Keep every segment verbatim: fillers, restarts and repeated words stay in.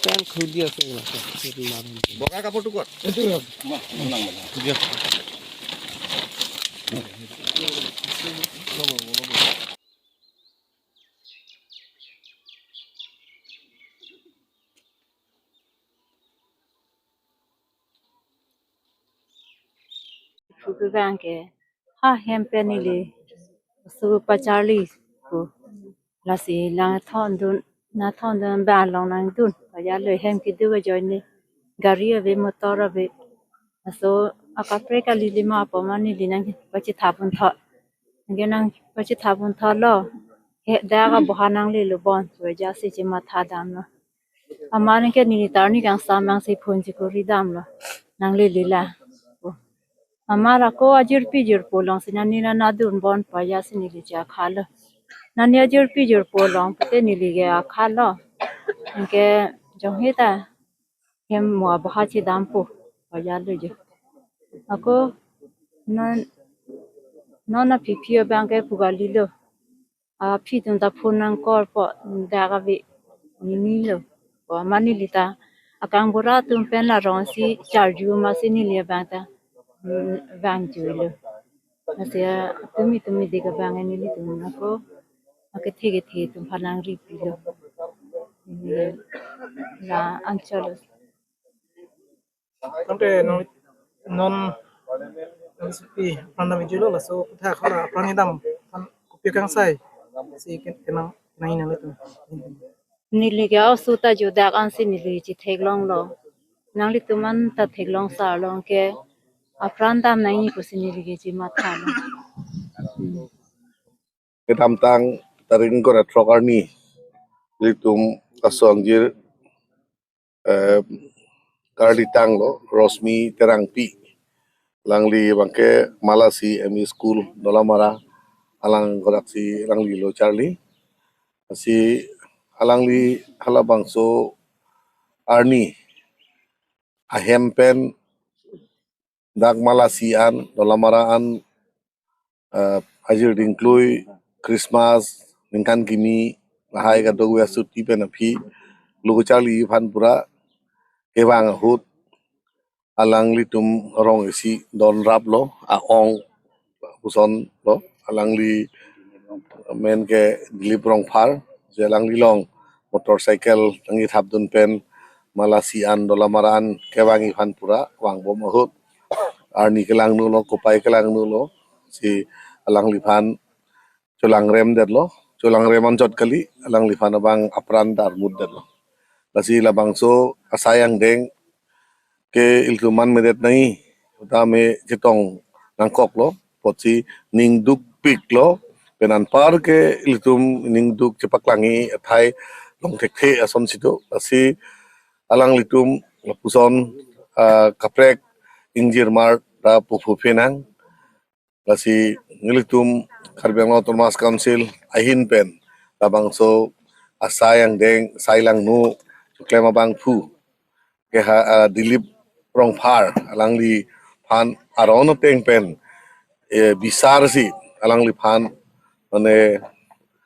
Pant khuli ase la. Boga kapur tu kot? Etu ya. Phu abang ke ha hem pen neli su pacharli pu. Lasi lang thondun, na thondun ba long nangdun. Pajalo hem kedo ajoine gari ave, motor ave. Laso akaprek kali lima apot ma neli nangpachethap un thot. Anke nangpachethap un thotlo. He dak aboha nanglelo bon. Pajasi chematha damlo. Amat anke neli ta arni kangsam nangsi phone chekori damlo. Nanglele la. Amat ako ajirpi jirpo alongsi nani nana dun bon pajasi neli che akhalo. Nani ajirpi jirpo along pute neli ke akhalo. Anke jonghe ta hem mo aboha chedampo pajalo jo. Ako non non aphi aphi abang ke pu kalilo. Aphi atum ta phone nangkorpo, dak ave, ninilo. Ko amat neli ta akang bura atum pen la rongsi charju masi neli abang ta, mm, vangjuilo. Lasi tumi tumi dik abang nelitum ako akethe kethe atum aphan nangri pilo. Neli la ancholo. Tangte non non non supi apran dam ijilo, laso kutha khala apran dam aphan kopi kangsai si ken-, kenang nang inang itu. Neli ke asu ta judak ansi neli chetheklonglo. Nanglitum an ta theklong sar long ke apran dam nangji pusi neli ke chemathalo. Kedamtang tarik ingkoi ra throk arni ilitum asong jir, eh, karlitanglo Rosmi Terangpi. Alangli abangke Malasi M E School Dolamara, alang kodaksi alanglilo charli. Lasi alangli halabangso arni ahem pen dak Malasi an, Dolamara an, eh, ajir dingklui, Christmas, ningkan kimi, lahai kadokave asuti pen aphi lo kacharli aphan pura kevang ahut alanglitum rong isi don raplo, a-ong pusonlo, alangli men ke Dilip Rongphar, je alangli along motorcycle nangkethapdun pen Malasi an Dolamara an kevangji aphan pura vangbom ahut arni kelangno lo, kopai kelangno lo, si alangliphan cholangrem detlo, cholangrem anchot kali, alangliphan abang apran ta armut detlo. Lasi labangso asai angdeng ke ilitum manmedet nangji, utame chetong nangkoklo, apotsi ning dukpiklo, pen anpar ke ilitum ning duk chepaklangji athai long thekthe ason si do. Lasi alanglitum lapuson, ah, kaprek ingjirmar ta puphu phenang. Lasi nelitum Karbi Anglong Autonomous Council ahin pen labangso asai angdeng, sai langno keklem abangphu ke ha, ah, Dilip Rongphar alangliphan aron ateng pen, eh, bisar si alangliphan, mane,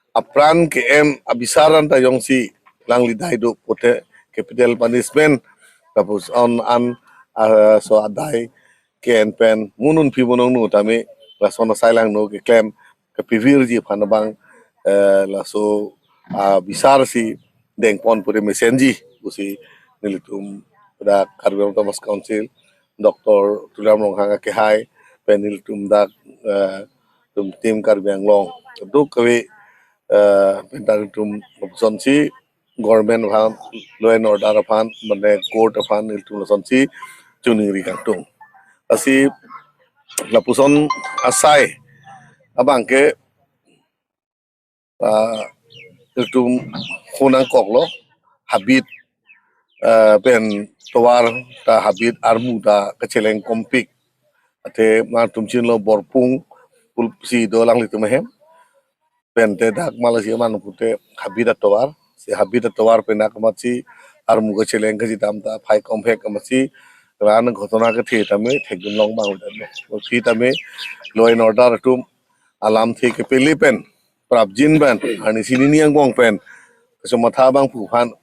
apran ke-en abisar anta jongsi alangli dai do pute capital punishment lapuson an, ah, so adai ke-en pen mo non phi mo non nu tame lason asai langno keklem kepivirji aphan abang, eh, laso, ah, bisar si dengpon pure mesenji pusi nelitum dak Karbi Anglong Autonomous Council, Doctor Tuliram Ronghang akehai pen nelitum dak, eh, tum tim Karbi Anglong kadokave, eh, pen ta nelitum lapuson si government aphan, law and order aphan, mane court aphan nelitum lasonsi choningri kangtung. Lasi lapuson asai abangke, ah, nelitum hunang koklo, habit, ah, pen tovar ta habit armu ta kacheleng kompik. Ate ma tum chinilo borpung pul si do alanglitum ahem. Pen te dak Malasi aman pute habit atovar, si habit atovar pen dak amatsi armu kacheleng kachedam ta phai komhek amatsi ran ghotona kethe tame thekdun long bang udan lo. Phi tame law and order atum alamthe kepele pen prapjin pen arnisi nini angbong pen kachomatha abangphu aphan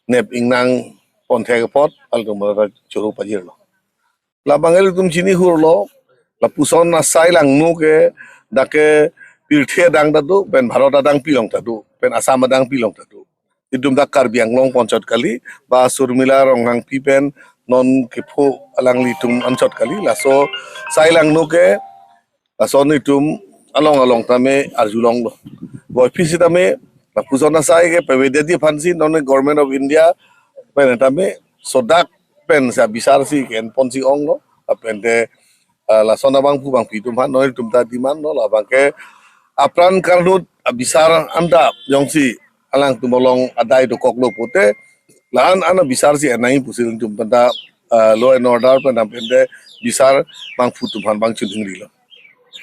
nep ingnang pon thek apot alangtum ta choro pajirlo. Labang ilitum chini hurlo, lapuson asai langno ke dak ke pirthe adang ta do, pen Bharat adang pilong ta do, pen Assam adang pilong ta do. Itum dak Karbi Anglong ponchot kali, ba Surmila Ronghangpi pen non kepho alanglitum anchot kali, laso sai langno ke lason itum along along tame arjulonglo. Boiphit sitame lapuson asai ke pavedetji aphansi non Government of India pen tame sodak pen sa bisar si ke-en ponsi onglo. Lapen te, ah, lason abangphu bangphi atum aphan non itum ta demand lo, labang ke apran karnut abisar anta jongsi alangtum along adai dokoklo pute, la-an an abisar si enai pusi itum pen ta, ah, law and order pen dam pen te bisar bangphu atum aphan bang chunhingri lo.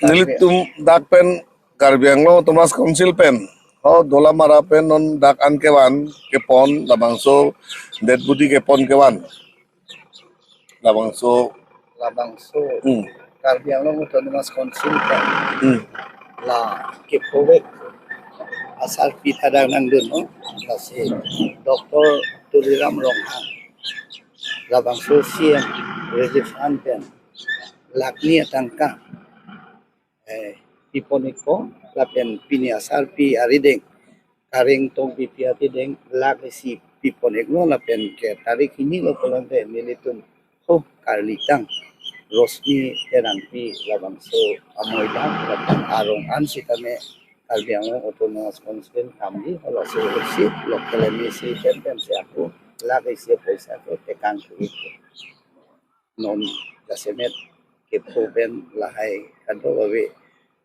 Nelitum dak pen Karbi Anglong Autonomous Council pen, o Dolamara pen non dak an kevan kepon, labangso dead body kepon kevan. Labangso labangso hmm. Karbi Anglong Autonomous Council pen hmm. La kephovek asarpi ta dang nangdunlo, lasi Doctor Tuliram Ronghang labangso C M Relief Fund pen lakh ni atangka, eh, pipon ikpo, lapen pini asarpi arideng, Kareng Tokbipi arideng lakh isi pipon iklo, lapen ke tarik hini lo pulote nelitum ho karlitang Rosmi Terangpi labangso amoidang lapen arong an sitame Karbi Anglong Autonomous Council kamji, halaso usi local M A C pen pensi ako lakh isi poisa ko tekang kuri. Non jasemet kepho pen lahai kadokave,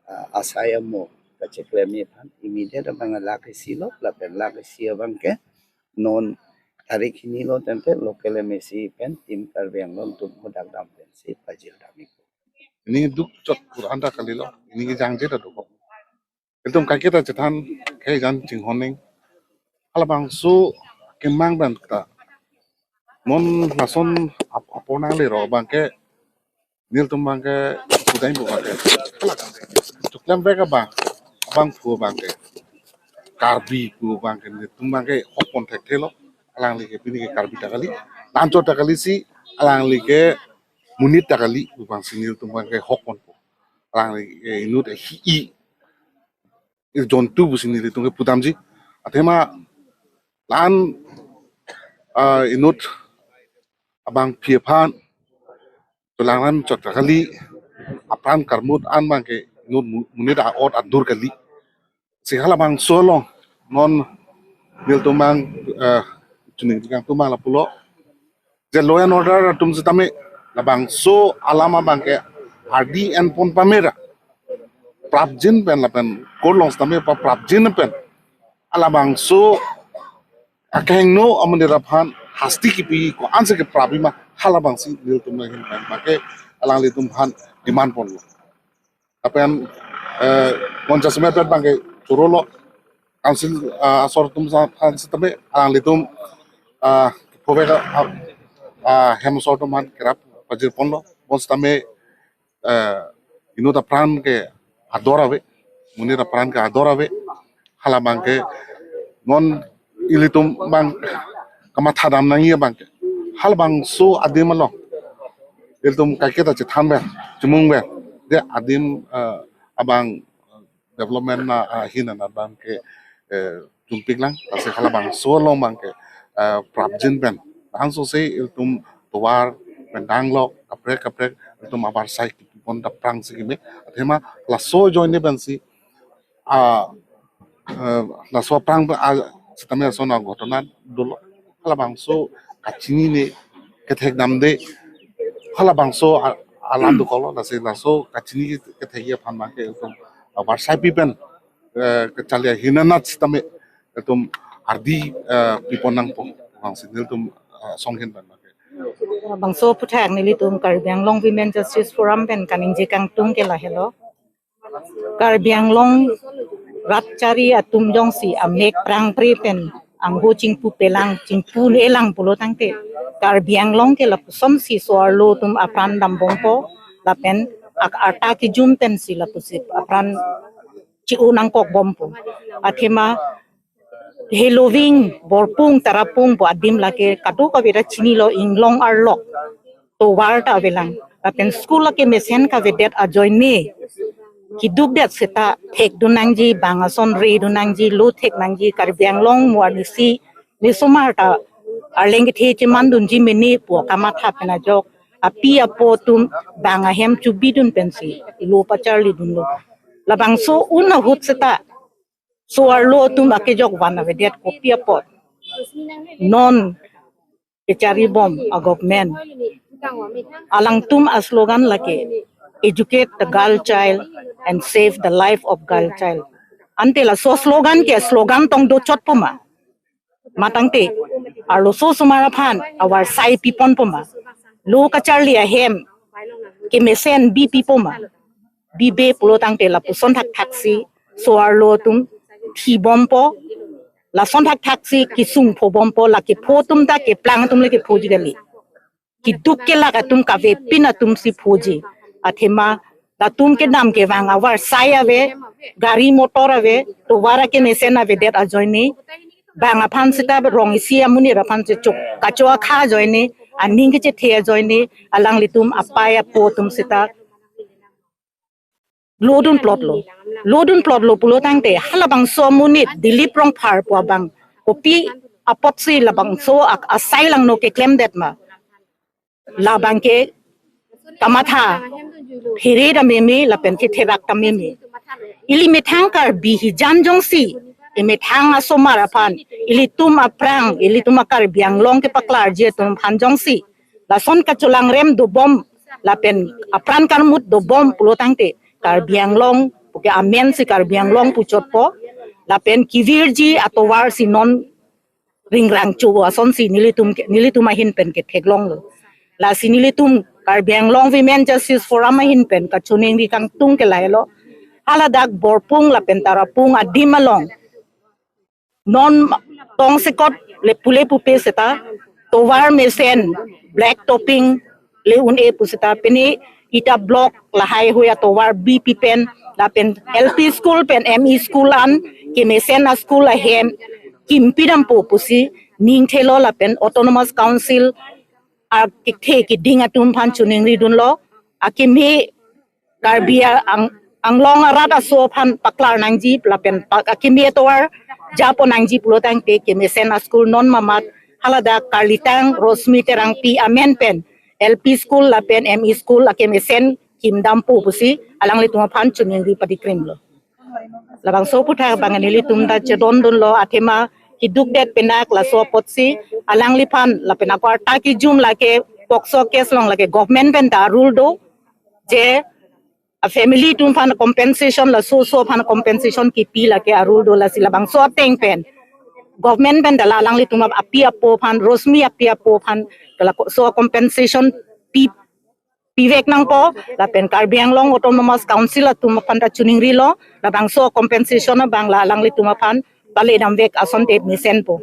ah, asai amo kacheklem aphan immediate abang lakh isi lo, lapen lakh isi abang ke non tarik hini lo tangte local M A C pen Team Karbi Anglong atum hadak dam pensi pajir dam ikpo. Ini duk chot pura anta kalilo, ini kejangje ta duk. Ilitum kaiketa chethan, kaijan chinghon ning. Halabangso kemang pen ta non lason ap-, apor nanglelo abang ke nelitum abang ke kudai bu abang ke. Choklemvek abang, abangphu abang ke, Karbi pu abang ke nelitum abang ke hok pon thekthelo. Alangli ke pini ke Karbi ta kali, la-anchot ta kali si alangli ke monit ta kali pu abangsi nelitum abang ke hok ponpo. Alangli ke inut hi-i, ir jontu pusi nelitum ke pudamji. Athema la-an, ah, inut abangpi aphan cholang lam chot ta kali, apran karmut an abang ke inut mu-, monit a-ot adur kali. Si halabangso along non nelitum abang, eh, chuning chikang atum abang lapulo, je law and order atum sitame labangso alam abang ke ardi en pon pamera prapjin pen lapen court along sitame paprapjin pen halabangso akehingno amonit aphan hasti kipi ko-ansi keprap pima, halabangsi nelitum ahin pen abang ke alanglitum aphan demand ponlo. Lapen, eh, non jasemet pen abang ke chorolo, council, ah, asor atum sa-, aphan sitame alanglitum, ah, phovek, ah, ah, hem asor atum aphan kerap pajir ponlo, bonsitame, eh, inut apran ke ador ave, monit apran ke ador ave, halabang ke non ilitum abang kamatha dam nangji abang ke halabangso adim along ilitum kaiketa chethan pen, chemung pen, je adim, eh, abang development na, ah, ahin anat abang ke, eh, chumpik lang, lasi halabangso along abang ke, eh, prapjin pen, laso si ilitum tovar pen danglok kaprek kaprek ilitum abarsai kipi pon ta aphrangsi keme. Athema laso ajoine pensi, ah, eh, laso aphrang pen, ah, sitame ason aghotona dolo, halabangso kachinine, kethek damde, halabangso a-, alam dokoklo, lasi laso kachini kethekji aphan abang ke ilitum abarsai pi pen, eh, kacharli ahin anat sitame ilitum ardi, eh, pi pon nangpo, abangsi nelitum, eh, asong ahin pen abang ke. Bangso aphuthak nelitum Karbi Anglong Women Justice Forum pen kaningje kangtung ke lahelo. Karbi Anglong rat chari atum jongsi amek prangpre pen angho chingpu pelang, chingpu elang pulo tangte, Karbi Anglong ke lapusonsi so-arlo atum apran dambompo, lapen ak-, arta kejun pensi lapusi apran chi-o nangkokbompo. Athema Heloving, Borpung, Tarapung pu adim lake kadokave ta chinilo, inglong arlok tovar ta avelang. Lapen school lake mesen kavedet ajoine kedukdet seta thekdun nangji, bang ason redun nangji, lo thek nangji, Karbi Anglong mo arnisi, ne osomar ta arleng kethe chemandunji mene pu kamatha pen ajok api apo atum bang ahem chubidun pensi lo pacharlidunlo. Labangso un ahut seta so-arlo atum akejok van avedet kopi apot? Non kecharibom a government, alangtum a slogan lake, "Educate the girl child and save the life of girl child." Ante laso slogan ke slogan tong dochotpo ma? Matangte arloso osomar aphan avarsai piponpo ma? Lo kacharli ahem kemesen bipipo ma? Bibe pulo tangte lapuson thakthaksi so-arlo atum thibompo. Lason thakthaksi kesung phobompo, la kepho atum ta keplang atum le kephoji kali. Keduk kelak atum kavepin atumsi phoji. Athema latum kedam kevang avarsai ave, gari motor ave, tovar akemesen avedet ajoine bang aphan seta rong isi amonit aphan si chok kacho akha ajoine, aning kechethe ajoine, alanglitum apai apo atum seta lodun plotlo. Lodun plotlo pulo tangte halabangso amonit Dilip Rongphar pu abang kopi apotsi labangso ak-, asai langno keklemdet ma? Labang ke kamatha phere ta meme lapen ketherak ta meme. Ili methang Karbi hijan jongsi, imethang asomar aphan, ilitum aphrang, ilitum a Karbi Anglong kepaklarji atum aphan jongsi lason kacholangrem dobom lapen apran karmut dobom pulo tangte Karbi Anglong puke amensi Karbi Anglong puchotpo, lapen kevirji atovar si non ringrang chuvo asonsi nelitum ke, nelitum ahin pen ketheklonglo. Lasi nelitum Karbi Anglong Women Justice Forum ahin pen kachiningri kangtung ke lahelo. Haladak Borpung lapen Tarapung adim along non tongsekot le pule pupe seta tovar mesen black topping le un-e pu seta pini ita block lahai hui atovar bipi pen lapen L P school pen M E school an kemesen a school ahem kimpi dampo pusi ningthelo lapen Autonomous Council akekthe keding atum aphan chiningridunlo. Akeme Karbi a-, ang, Anglong arat aso aphan paklar nangji lapen pak akeme atovar japo nangji pulo tangte kemesen a school non mamat haladak Karlitang Rosmi Terangpi amen pen L P school lapen M E school akemesen kimdampo pusi alanglitum aphan chiningri padikrimlo. Labangso aputhak abang nelitum ta chedondunlo, athema kedukdet penak laso apotsi alangliphan lapen akwarta kejum lake POCSO case along lake government pen ta rule do je a family atum aphan compensation, laso so aphan compensation kipi lake a rule do, lasi labangso ateng pen government pen ta la alanglitum api apo aphan, Rosmi api apo aphan laso compensation pi pivek nangpo lapen Karbi Anglong Autonomous Council atum aphan ta chiningrilo, labangso compensation abang la alanglitum aphan pale damvek asonte mesenpo.